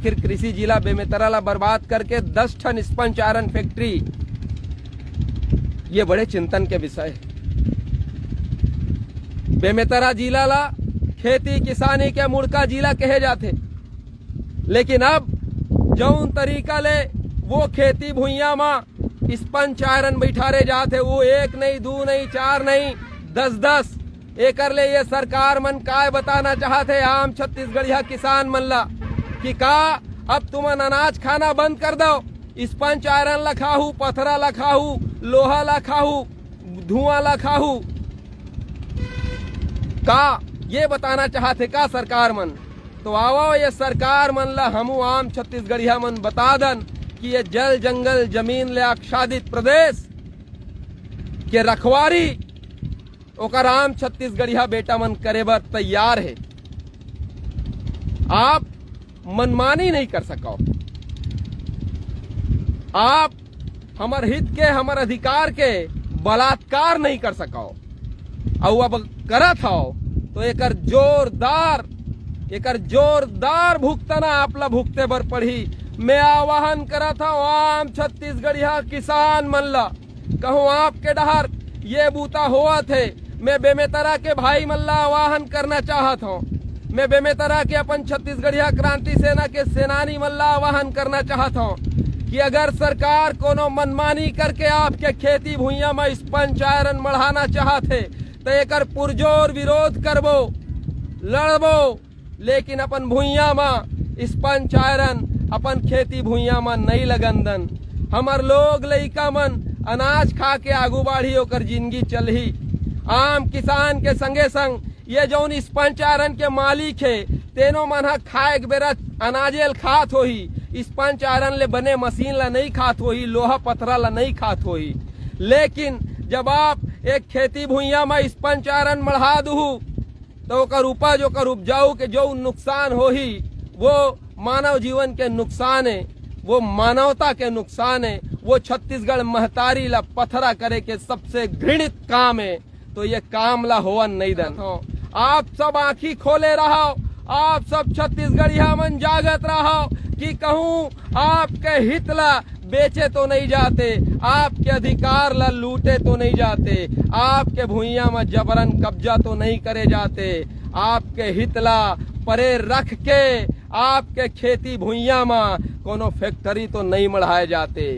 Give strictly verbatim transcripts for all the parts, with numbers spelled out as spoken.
फिर कृषि जिला बेमेतरा ला बर्बाद करके दस ठन स्पंज आयरन फैक्ट्री, ये बड़े चिंतन के विषय हे। बेमेतरा जिला ला खेती किसानी के मुड़का जिला कहे जाथे, लेकिन अब जौन तरीका ले वो खेती भुइयां म स्पंज आयरन बैठारे जात हे, वो एक नहीं, दू नहीं, चार नहीं, दस दस। एकर ले ये सरकार मन काय बताना चाहत हे आम छत्तीसगढ़िया किसान मन ला कि का अब तुमन अनाज खाना बंद कर दव, स्पंज आयरन ला खाहू, पथरा ला खाहू, लोहा ला खाहू, धुआं ला खाहू? का ये बताना चाहत हे का सरकार मन? तो आवव, ये सरकार मन ला हमू आम छत्तीसगढ़िया मन बता दन कि ये जल जंगल जमीन ले आच्छादित प्रदेश के रखवारी ओकर आम छत्तीसगढ़िया बेटा मन करे बर तैयार हे। आप मनमानी नहीं कर सकव, आप हमर हित के, हमर अधिकार के बलात्कार नहीं कर सकव। अउ अब करत हव तो एकर जोरदार, एकर जोरदार भुगतना आप ला भुगते बर पड़ही। मैं आह्वान करत हव आम छत्तीसगढ़िया किसान मन ला, कहूं आपके डहर ये बूता होवत हे, मैं बेमेतरा के भाई मन ला आह्वान करना चाहत हव। मैं बेमेतरा के अपन छत्तीसगढ़िया क्रांति सेना के सेनानी मन ला आह्वान करना चाहत हव कि अगर सरकार कोनो मनमानी करके आपके खेती भुइयां म स्पंज आयरन मढ़ाना चाहत हे, त एकर पुरजोर विरोध करबो, लड़बो, लेकिन अपन भुइयां म स्पंज आयरन अपन खेती भुइयां म नइ लगन दन। हमर लोग लइका मन अनाज खा के आगू बाढ़ही, ओकर जिंदगी चलही। आम किसान के संगे संग ये जौन स्पंज आयरन के मालिक हे, तेनो मन ह खाए के बेरा अनाजे ल खात होही, स्पंज आयरन ले बने मशीन ला नइ खात होही, लोहा पथरा ला नइ खात होही। लेकिन जब आप एक खेती भुइयां म स्पंज आयरन मढ़ा दुहू, तो ओकर उपज, ओकर उपजाऊ के जो नुकसान होही, वो मानव जीवन के नुकसान हे, वो मानवता के नुकसान हे, वो छत्तीसगढ़ महतारी ला पथरा करे के सबसे घृणित काम हे। तो ये काम ला होवन नइ दन। आप सब आंखी खोले रहव, आप सब छत्तीसगढ़िया मन जागत रहव कि कहूं आपके हित ला बेचे तो नइ जाते, आपके अधिकार ला लूटे तो नइ जाते, आपके भुइयां म जबरन कब्जा तो नइ करे जाते, आपके हित ला परे रख के आपके खेती भुइयां म कोनो फैक्ट्री तो नइ मढ़ाए जाते।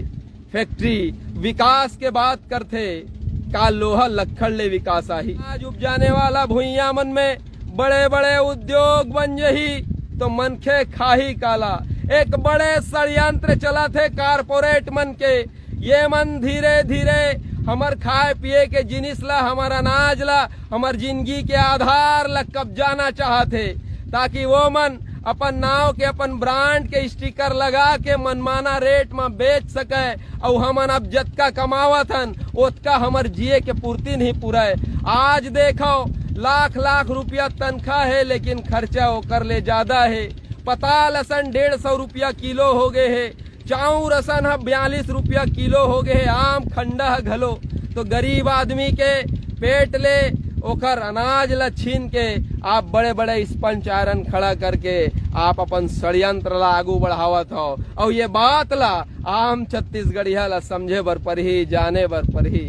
फैक्ट्री विकास के बात करथे, का लोहा लक्खड़ ले विकास आही? आज उपजाने वाला भुइयां मन में बड़े-बड़े उद्योग बन जही, तो मनखे खाही काला? एक बड़े षड्यंत्र चलत हे कारपोरेट मन के। ये मन धीरे-धीरे हमर खाए पिए के जिनिस ला, हमर अनाज ला, हमर जिंदगी के आधार ला कब्जाना चाहत हे, ताकि वो मन अपन नाव के, अपन ब्रांड के स्टिकर लगा के मनमाना रेट म बेच सके। अउ हमन अब जतका कमावत हन, ओतका हमर जिए के पूर्ति नहीं पुरय। आज देखव, लाख लाख रुपया तनखा हे, लेकिन खर्चा ओकर ले ज्यादा हे। पताल असन डेढ़ सौ रुपया किलो हो गे हे, चाउर असन ह बयालीस रुपया किलो हो गे हे, आम खंडा ह घलो। तो गरीब आदमी के पेट ले ओकर अनाज ला छीन के आप बड़े-बड़े स्पंज आयरन खड़ा करके आप अपन षड्यंत्र ला आगू बढ़ावत हव। अउ ये बात ला आम छत्तीसगढ़िया ला समझे बर परही, जाने बर परही।